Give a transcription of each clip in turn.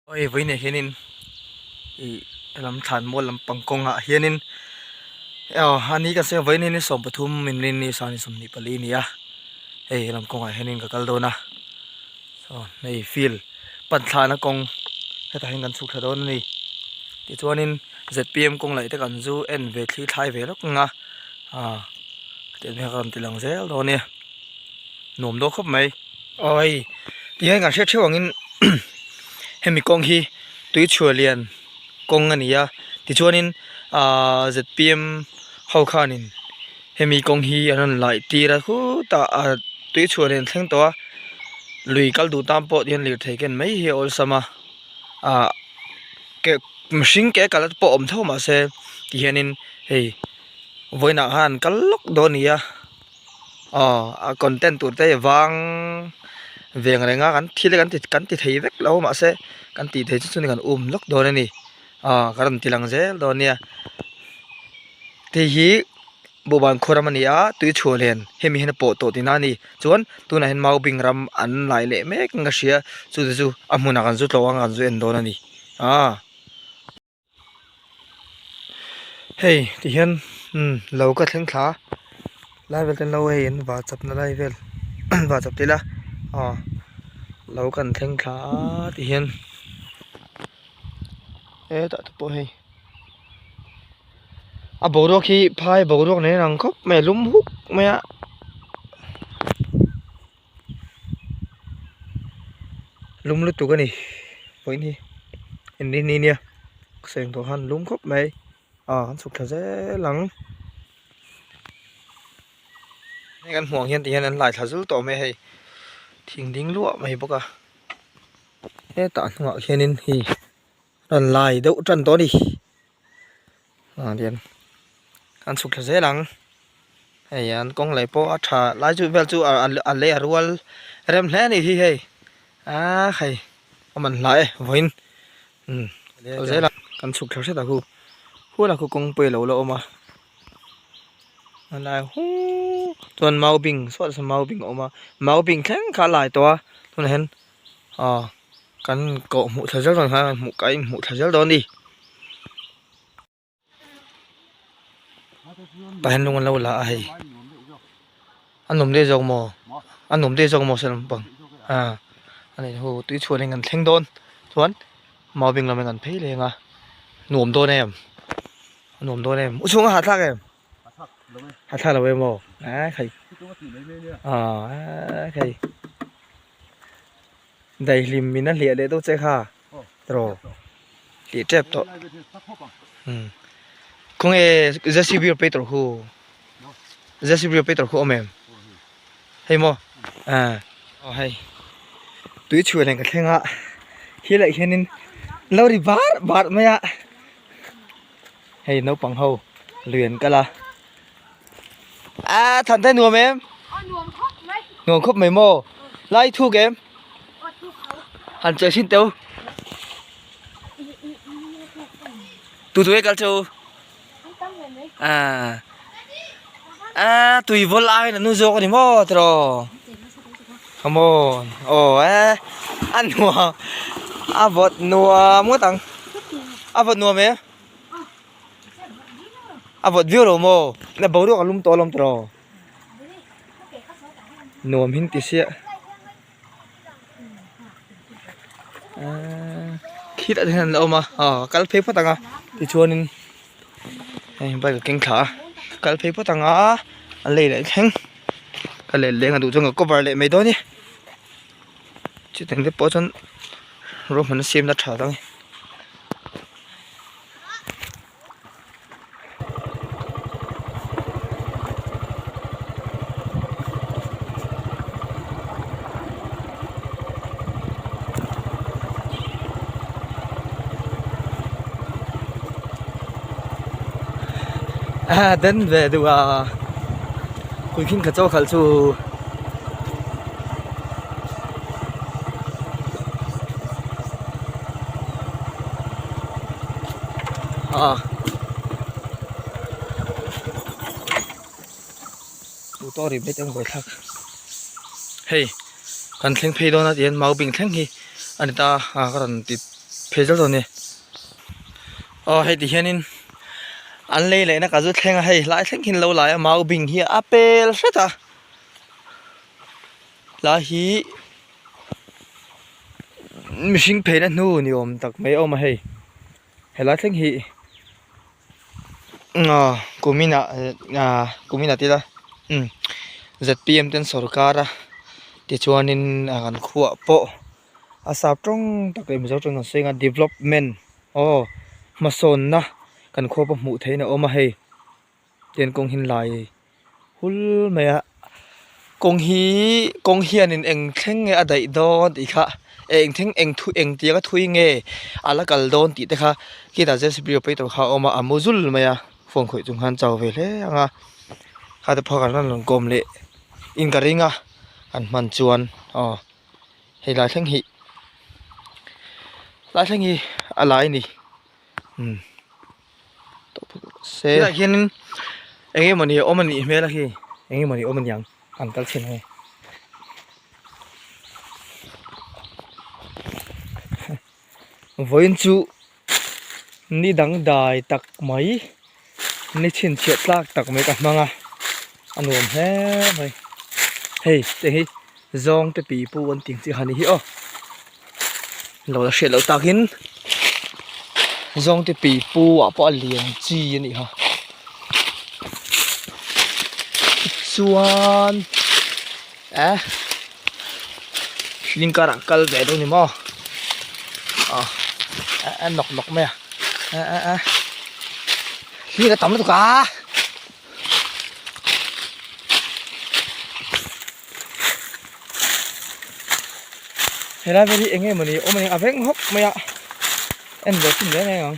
Hei vawiinah hianin ih helam thlan mual lampang kawngah hianin aw a ni kan sawi ang vawiin hi 13 minute ni sang ni 24 a ni a hei helam kawngah hianin ka kal dawn a saw hei field pan thlahna kawng hetah hian kan chhuk thla dawn a ni tichuanin zpm kawng laih te kan zu en ve thli thlai ve lawk ang a ah tiang hian ka rawn ti lang zel dawn a nia nuam dawn khawp mai. Aw hei tihian kan hriat theuh angin hemi kawng hi tui chhuah lian kawng a ni a tichuanin ahh zpm ho khanin hemi kawng hi an rawn laih tir a khutah ah tui chhuah lian thleng tawh a lui kal duh tan pawh hian lirthei ken mai hi a awlsam a ah ke mihring ke kal te pawh awm tho mahse tihianin hei vawiinah khan an kal lawk dawn a ni a. Aw a content tur te hi vang veng reng a kan thil hi kan ti kan ti thei vek lo mahse kan tih theih chu chuan kan um lawk dawn a ni aw ka rawn ti lang zel dawn nia hei hi Buhban khaw ram a ni a tui chhuah len hemi hian a pawh tawh tihna a ni chuan tunah hian Maubing ram an lai leh mek in ka hria chu te chu a hmunah kan zu tlawh ang kan zu en dawn a ni aaa. Hei ti hian umm lo ka thleng thla a lai vel te an lo hei an vah chap na lai vel vah chap tih ila aw lo kan thleng thla a ti hian hetah te pawh hei a boruak hi phai boruak nen ang khawp mai a lum huk mai a. Lum lutuk a ni vawiin hi engtin ni nia ka sawi ang tawh khan lum khawp mai ah an chhuk thla zel ang heng an hmuh ang hian tihian an lai thla zul tawh mai a hei thing ding luah mai bawk a hetah hnungah khianin hei rawn lai deuh tan tawh a ni ah tihian an chhuk thla zel ang hei an kawng leh pawh a tha lai chu vel chu a lei a rual rem hle a ni hi hei ah hei a man hla e vawiin umm kal zel a kan chhuk thla hret a khu hual a khu kawng pawh alo la awm a a lai huuu chuan maubing saw sawn maubing a awm a maubing thleng kha a lai tawh a tunah hian aw kan kawh hmuh thla zel dawn khan hmuh ka inhmuh thla zel dawn a ni. Tah hian lung an lo la a hei a nuam daih zawk maw a nuam daih zawk maw sawi lampang ah a ni hu tui chhuah in kan thleng dawn chuan maubing lam in kan phei leng a nuam dawn em a nuam dawn em u chhunga hahthlak em hahthlak lo em aw a khai ah khai daihlim in a hliah leh deuh che kha. Tiraw tih tep tawh umm khawnge jcb operator khu jcb operator khu a awm em hei maw ah aw hei tui chhuah nen ka thleng a helaiah hianin lo ri bar bar mai a hei naupang ho lui an kal a ah Thante nuam em nuam khawp mai maw lai thuk em. Han che sin teu tu tu e kal chu à à tui vô lai là nu dô ni mo tro come on ồ ê ăn nua a vọt nua mua tăng a vọt nua mẹ a vọt viau lo mo na bầu ruak a lum to lom tro nuam hin ti sia khitah te hian an la awm a aw kal phei phawt ang a tichuanin hei bike a keng thla a kal phei phawt ang a a lei leh thleng ka let leng a duh chuan ka cover leh mai dawn a ni chutiang te pawh chuan ruahmanna siamna tha tak a ni. Den ve duh a puitling kha chaw khalh chu. Ah motor ri mai te an buaithlak hei kan thleng phei dawn a tihian maubing thleng hi a ni ta a ka rawn ti phei zel dawn a ni aw hei ti hianin an lei lehna ka zu thleng a hei lai thleng hian lo lai a mau bing hi a pel hret a lai hi mihring pheina hnu ni awm tak mai a awm a hei helai thleng hi kuminah kuminah tila zpm ten sawrkar a tichuanin kan khuah pawh a sap tawng tak leh mizo tawng an sawi ang a development aw hmasawnna kan khua pawh hmuh theihin a awm a hei. Tian kawng hi lai hul mai a kawng hi kawng hianin eng thleng nge a daih dawn tih kha eng thleng eng thu eng tianga thui nge a la kal dawn tih te kha khitah jcb operator kha a awm a a mu zul mai a phone khawih chung khan chau ve hle ang a kha te phawk an rawn kawm leh in ka ring a an hman chuan aw hei lai thleng hi lai thleng hi a lai a ni umm. Se tunah hianin eng emawni a awm a nih hmel a khi eng emawni a awm a niang an kal chhin ange vawiin chu ni dangdai tak mai ni chhinchhiah tlak tak mai ka hmang a a nuam hle mai hei te hi zawng te pi pu an tih ang chi kha a ni hi aw. Lo la hriat loh takin zawngte pi pu ah pawh a lian chi a nih kha tichuan eh hling karah kal ve dawn ni maw ah a nawk nawk mai a eh eh eh hling a tam lutuk a. Helai vel hi eng nge mawni awm a ni a veng hawk mai a en ve chin reng reng ang.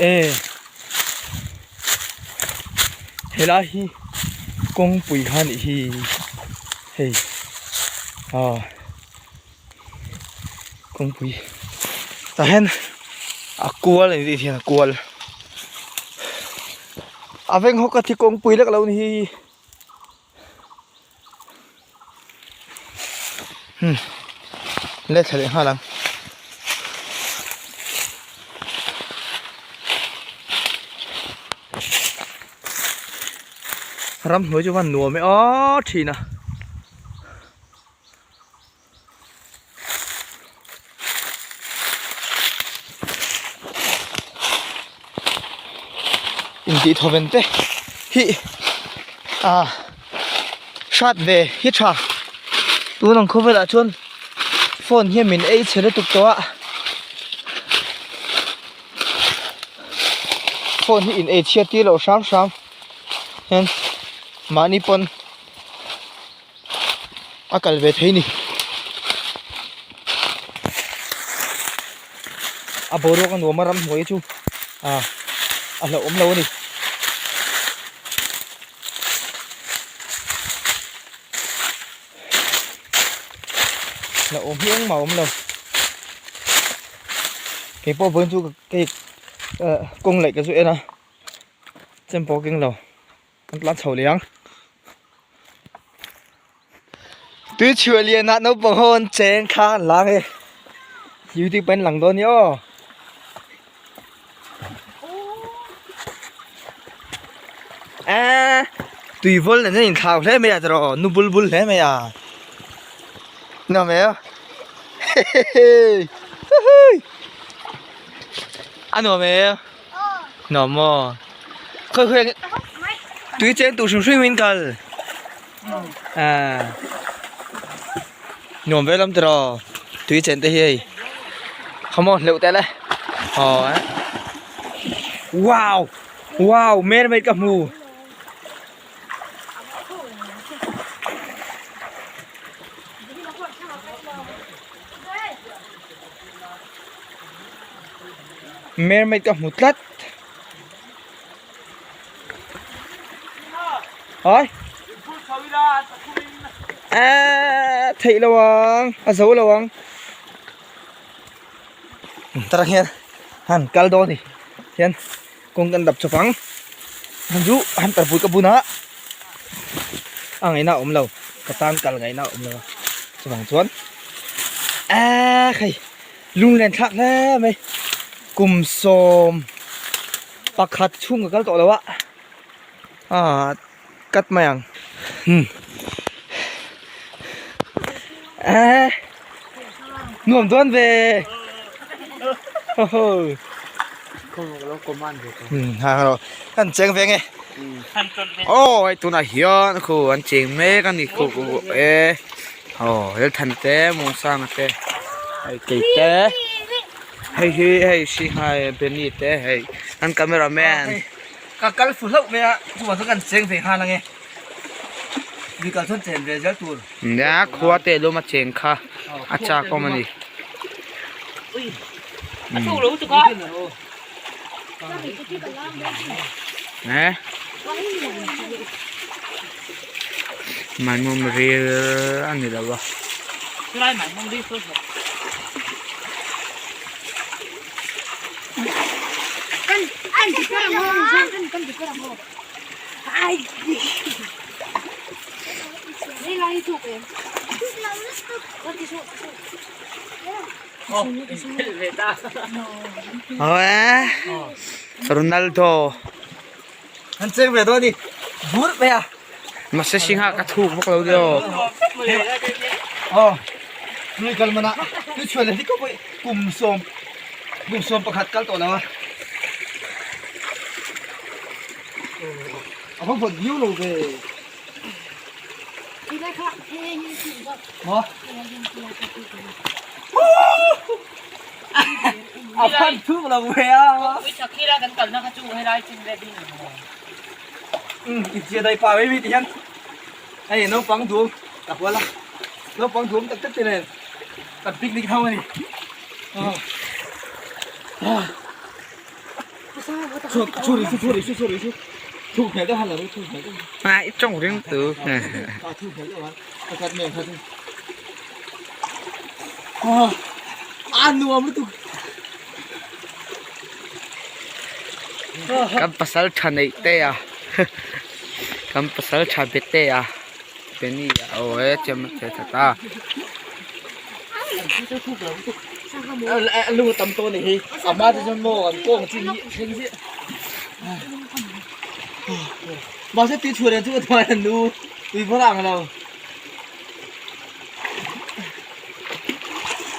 E helai hi kawngpui kha anih hi hei ah kawngpui tah hian a kual a ni tih hian a kual a veng hawk a thi kawngpui lek lo ni hi. Hmm let thla leh nghal ang ramhnuai chu van nuam e aw thin a. Intih thawven te hi ah hrat ve hi tha tun ang khawvelah chuan phone hian min ei chhe lutuk tawh a phone hi in ei chhiat tir loh hram hram hian mahni pawn. a kal ve thei ni a boruak a nuam a ramhnuai chu ah a hlauhawm lo a ni. Hlauhawm hi engmah a awm lo keipawh vawiin chu hei kawng laih ka zu en a chem pawh a keng lo. Kan tlan chho leh ang. Tui chhuah lian ah naupang ho an cheng kha an lang e. YouTube an lang dawn ni aw. Eh, tui vol nen in thlau hle mai a tiraw nu bul bul hle mai a. Nuam e. A nuam e. Nuam maw? Khawi khawi tui cheng tur hrim hrim in kal. À. Nuam ve lam tiraw tui chen te hi hei. Come on hleuh teh le. Aw eh. Wow! Wow, mermaid ka hmu. Mermaid ka hmu tlat Hai Eee theih lo ang a zo lo ang Tara hian han kal dawn ni hian. Kawng kan dap chawp ang. Hman chu hunter pui ka bun a, a ngaihna a awm lo. Ka tan kal ngaihna a awm lo a. Chuvang chuan eee hei lunglen thlak hle mai. Kum 11 chhung ka kal tawh lo a. Aa cut mai ang. Hmm. Eee nuam dawn ve. Ho ho. Hmm ha ro kan cheng ve nge. Aw hei tunah hian khu an cheng mek a ni khu e aw Lalthan te Muansanga te hei kei te hei hi hei Singhai Benny te hei an camera man. Ka kal fu hlauh mai a, chuvang chuan kan cheng ve nghal ange. Mi kal chuan chen ve zel tur. Nia, khua te lawm a cheng kha a chak awm a ni. Eh? Maimawm ril a ni lo a. Ronaldo An cheng ve dawn a ni bur mai a. Mahse singha ka thuk vak lo deuh. Aw lui kal mana tu chhuan leh hlikawp pawh kum sawm kum sawm pakhat kal tawh lo a. A va vawt viau lo ve. Maw? A phan thuk lo ve a. Um inchia dai pa mai mi ti hian hei naupang duam ka hual a naupang duam tak tak te nen kan picnic ho a ni chhuak chhuak ri chu chhuak ri chu chhuak ri chu thuk hmel deuh han lo thuk hmel deuh a i tawng ring tu a thuk hmel deuh han a khat men khat a nuam lutuk Kan pasal tha neih te a kan pasal tha be te a Benny a aw e chem a che that a. Lung a tam tawh a nih hi a hma te chuan maw an kawng chi hi thleng ziah mahse tui chhuah leh chu a hnuai an nu tui vawr ang lo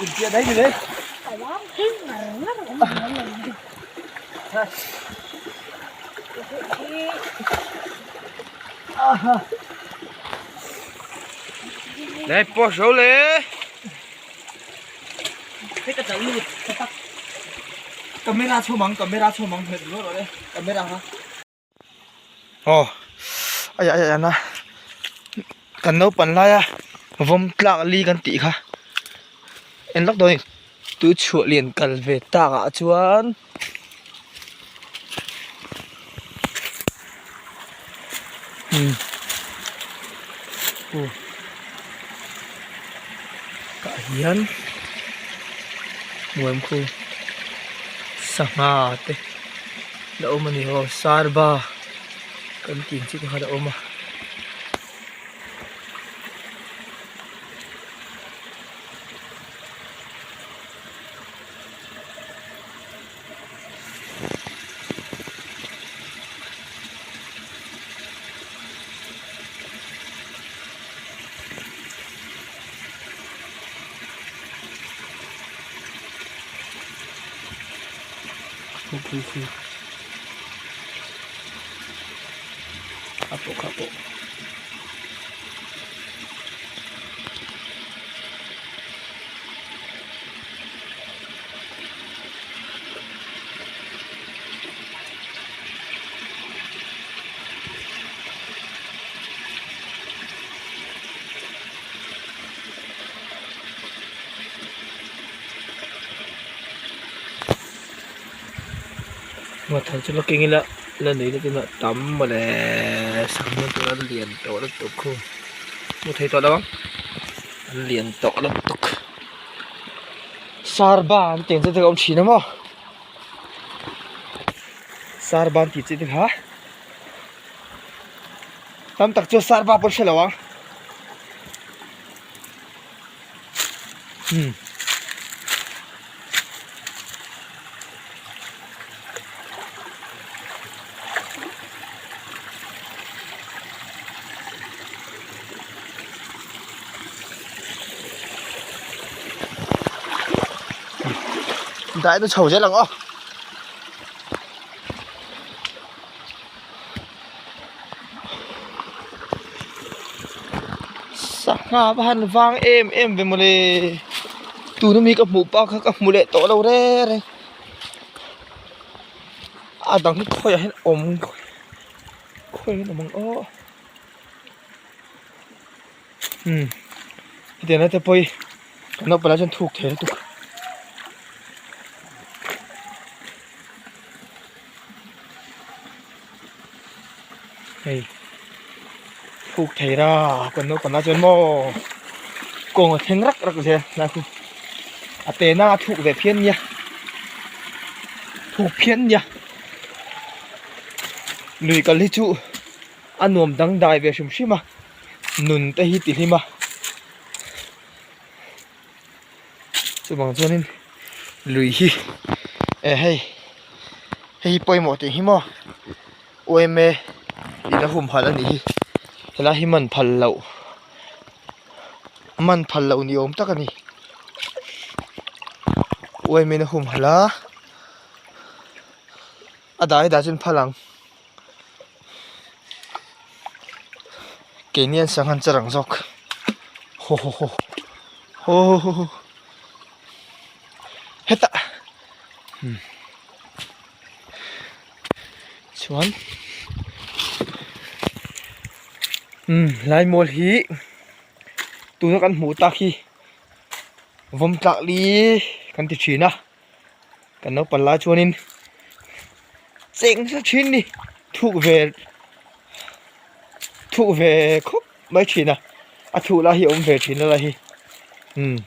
inchiah daih ni mai. Đây po số lê. Camera chho mang camera chho mang hmet ru rawh le camera kha. Aw ai ai ai na kan naupan laia vawm tlak li kan tih kha en lawk dawn a ni tu chhuah lian kal ve tak ah chuan umm aw tah hian muankhum sangha te. La awm a ni aw sarba kan tih ang chi te kha la awm a. A pawh kha pawh. Ngawthal chu la keng ila la nei na tin ah tam mawle sangha tur an lian tawh lutuk khu hmu thei tawh lo ang an lian tawh lutuk sarba an tih ang chu te ka awm thin a maw. Sarban tih chi te kha tam tak chu sarba pawh hre lo ang hmm Dai na chho zel ang aw. Sangha va han vang em em ve mawle tuna mi ka hmuh pa kha ka hmu leh tawh lo reng reng a dang hi khawiah hian awm khawiah hian awm ang aw umm hetiang lai te pawh hi kan naupang lai chuan thuk thei lutuk. Hei thuk thei ra kan naupang lai chuan maw kawng a thleng rak rak zel lai khu a te na a thuk ve phian nia thuk phian nia lui kal hi chu a nuam dangdai ve hrim hrim a nun te hi ti hlim a chuvang chuanin lui hi eh hei hei hi pawimawh tih hi maw yma in a humhalh a nih hi helai hi man phal loh man phal loh ni awm tak a ni yma in a humhalh a a dai dai chuan phal ang. Keini an sanghan char ang zawk haw haw haw haw haw haw hetah umm chuan umm lai mual hi tuna kan hmuh tak hi vawm tlak li kan ti thin a. Kan naupang lai chuanin cheng nasa thin ni thuk ve thuk ve khawp mai thin a a thuh lai hi a awm ve thin a lai hi umm.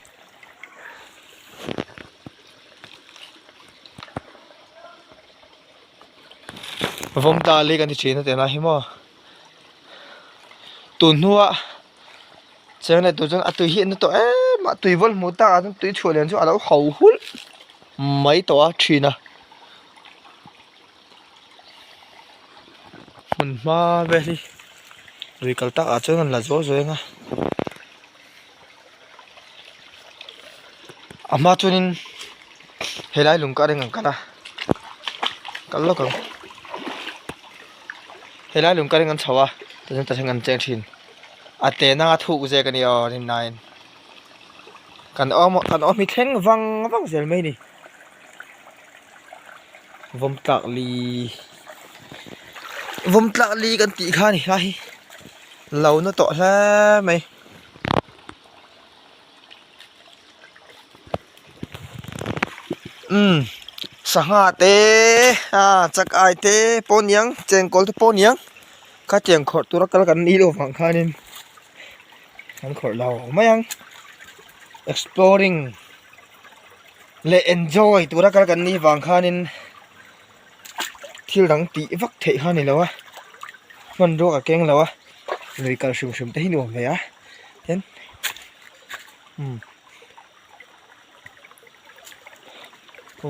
Vawm ta lek a ni thin a tih lai hi maw tun hnua. Cheng leh tur chuan a tui hi a na tawh em a tui vawl hmuh tak ah chuan tui chhuah lian chu a lo ho hulh mai tawh a thin a hmun hma vel hi lui kal tak ah chuan an la zuau zuai ang a a hma chuanin helai lung kar in an kal a kal lawk ang helai lung kar in an chho a tichuan tah hian an cheng thin. A te nanga thuk zek a ni aw rinnain kan awm kan awm hi thleng vang vang zel mai a ni vawm tlak li vawm tlak li kan tih kha a ni lai hi lo na tawh hle mai. Umm sangha te ah chak ai te pawh a niang chengkawl te pawh a niang khatiang khawrh tura kal kan nih loh vang khanin an khawrh lo mai ang exploring leh enjoy tura kal kan nih vang khanin thil dang tih vak theih kha a ni lo a hmanrua ka keng lo a lui kal hrim hrim te hi nuam ve a tin umm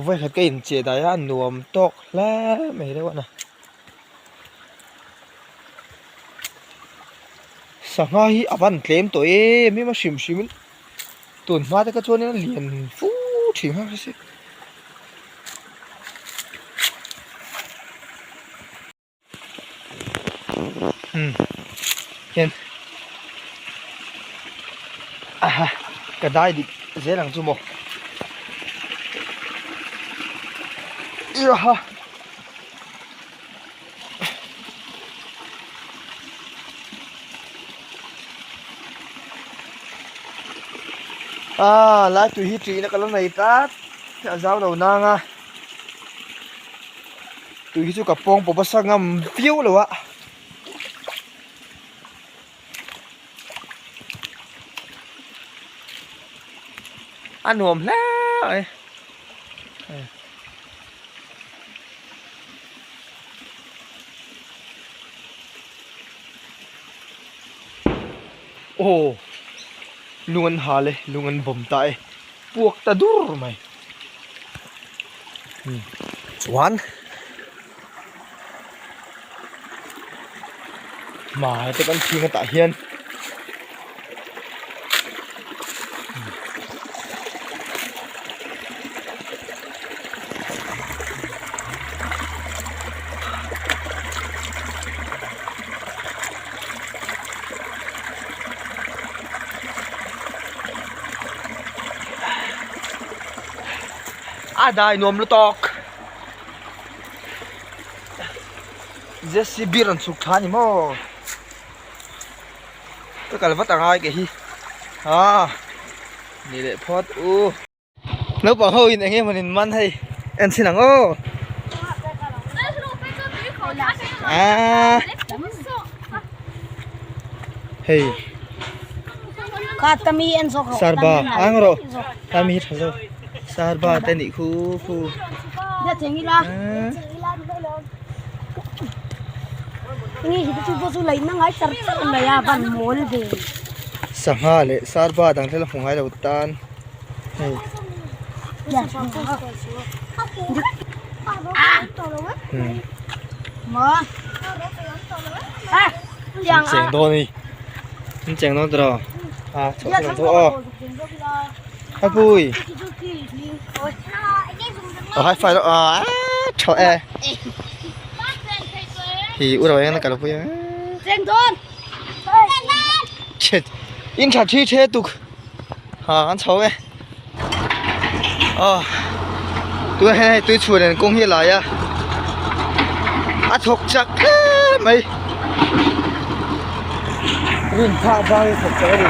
vawikhat ka incheh dai a nuam tawk hle mai deuh a na sangha hi a van tlem tawh em em a hrim hrim in tun hma te kha chuan in a lian fu thin kha hre se. Umm hian aha ka dai dik zel ang chu maw aha ah lai tui hi ṭihna ka la nei tlat a zau lo nang a. Tui hi chu ka pawng pawp a sa ngam viau lo a. A nuam hle mai. Aw lung an hal e lung an vawm ta e puak ta dur mai chuan hmai te kan chhing atah hian A dai nuam lutuk JCB rawn chhuk thla a ni maw ka kal vat angai kei hi aa ni leh phawt u. Naupang ho in enge maw in man hei en chhin ang aw aaa hei sarba ang rawh tami hi tha zawk sarba te nih khu khu sangha leh sarba dang te la hmu ngai lo tan. Hei. Cheng dawn ni. An cheng dawn tawh a chho chho chho aw. Hai pui. Ờ hai phải đó. À chho e. Thì u rồi em cả pui. Cheng dawn. Chết. In tha thi the tuk. Ha an chho e aw tunah hian hei tui chhuah nen kawng hi a lai a a thawk chak hle mai rin phah vang hi thawk chak a ni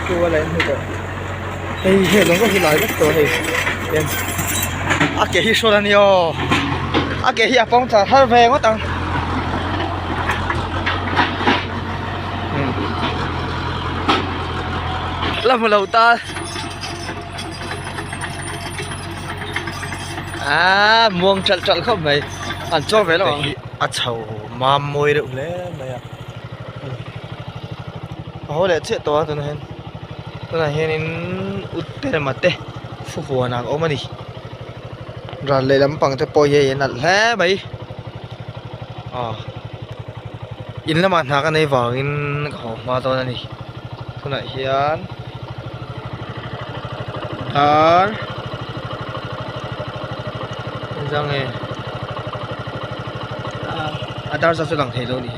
chu a la in hmu tawh hei hei lawng pawh hi lai vek tawh hei hian a ke hi hrawl a ni aw a ke hi a pawng char har ve ngawt ang. La hmu lo ta aaa muang ṭalh ṭalh khawp mai an chaw ve lo ang a chho mam mawi deuh hle mai a a haw leh chiah tawh a tunah hian tunah hianin ut perma te fuhuan ah a awm a ni ral leh lampang te pawh hi hei a nalh hle mai aw. In lamah hna ka nei vangin ka haw hma dawn a ni tunah hian dar engzah nge a dar zat chu lang thei lo a ni.